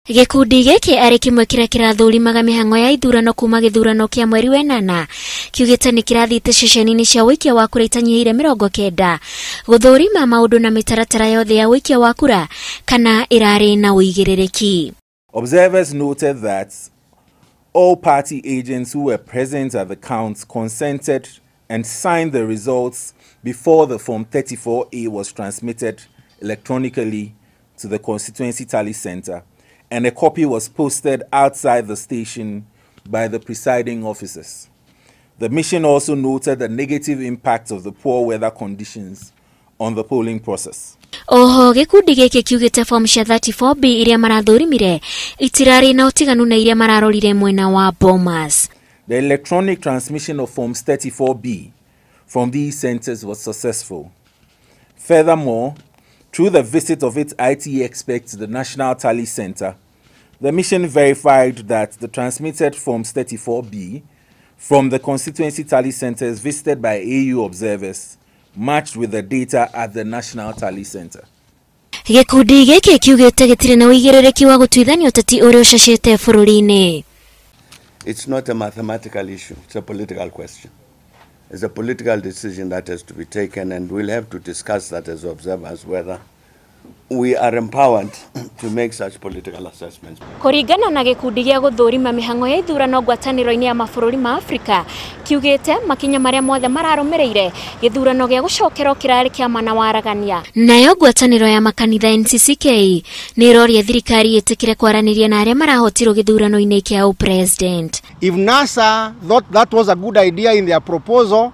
Gĩkundi gĩkĩ arĩ kĩmwe kĩrĩa kĩrathũrimaga mĩhang'o ya ithurano kuma gĩthurano kĩa mweri wenana kiugĩte nĩ kĩrathiĩte ceceni-inĩ cia ũikia wa kura itanyihĩire 90 gũthũrima maũndũ na mĩtaratara yothe ya ũikia wa kura kana ĩrarĩ na ũigĩrĩrĩki. Observers noted that all party agents who were present at the count consented and signed the results before the Form 34A was transmitted electronically to the constituency tally center, and a copy was posted outside the station by the presiding officers. The mission also noted the negative impact of the poor weather conditions on the polling process. Oho gĩkundi gĩkĩ kiugĩte form cia 34B iria marathũrimire itirarĩ na ũtiganu na iria mararorire mwena wa Bomas. The electronic transmission of forms 34B from these centers was successful. Furthermore, through the visit of its IT experts to the National Tally Center, the mission verified that the transmitted forms 34B from the constituency tally centers visited by AU observers matched with the data at the National Tally Center. Gĩkundi gĩkĩ kiugĩte gĩtirĩ na ũigĩrĩrĩki wa gũtuithania ũteti ũrĩa ũcacĩte bũrũri-inĩ. It's not a mathematical issue, it's a political question. It's a political decision that has to be taken, and we'll have to discuss that as observers, whether we are empowered to make such political assessments. Kũringana na gĩkundi gĩa gũthũrima mĩhang'o ya ithurano ngwatanĩro-inĩ ya mabũrũri ma Afrika kiugĩte makinya marĩa mothe mararũmĩrĩire gĩthurano gĩa gũcokerwo kĩrarĩ kĩa mana waragania. Nayo ngwatanĩro ya makanitha NCCK nĩ ĩroria thirikari ĩtĩkĩre kwaranĩria na arĩa marahotirwo gĩthurano-inĩ kĩa president. If NASA thought that was a good idea in their proposal,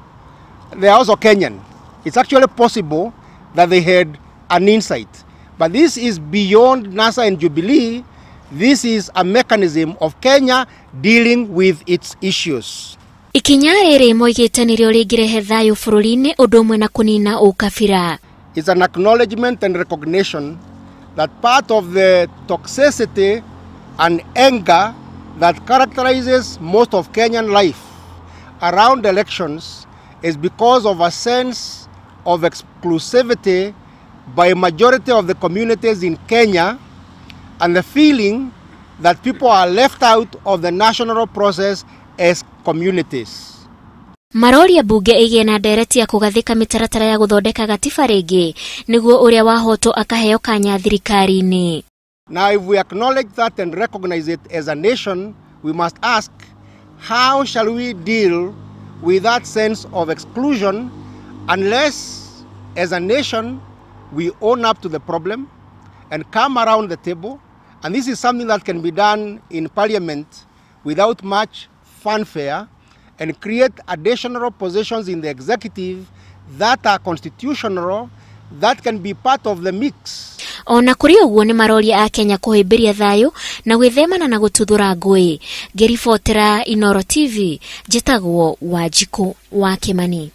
they are also Kenyan. It's actually possible that they had an insight. But this is beyond NASA and Jubilee. This is a mechanism of Kenya dealing with its issues. Ikinya rĩrĩ moigĩte nĩrĩo rĩngĩrehe thayũ bũrũri-inĩ ũndũ ũmwe na kũnina ũkabira. It's an acknowledgement and recognition that part of the toxicity and anger that characterizes most of Kenyan life around elections is because of a sense of exclusivity by a majority of the communities in Kenya and the feeling that people are left out of the national process as communities. Maroria bunge ĩgĩe na ndereti ya kũgathĩka mĩtaratara ya gũthondeka gatiba rĩngĩ nĩguo ũrĩa wahotwo akaheo kanya thirikari-inĩ. Now, if we acknowledge that and recognize it as a nation, we must ask, how shall we deal with that sense of exclusion unless, as a nation, we own up to the problem and come around the table? And this is something that can be done in parliament without much fanfare, and create additional positions in the executive that are constitutional, that can be part of the mix. Ona kũrĩ ũguo nĩ maroria a Kenya kũhĩmbĩria thayũ na gwĩthemana na gũtuthũra ngũĩ. Ngĩribotera Inooro TV, njĩtagwo Wanjikũ wa Kĩmani.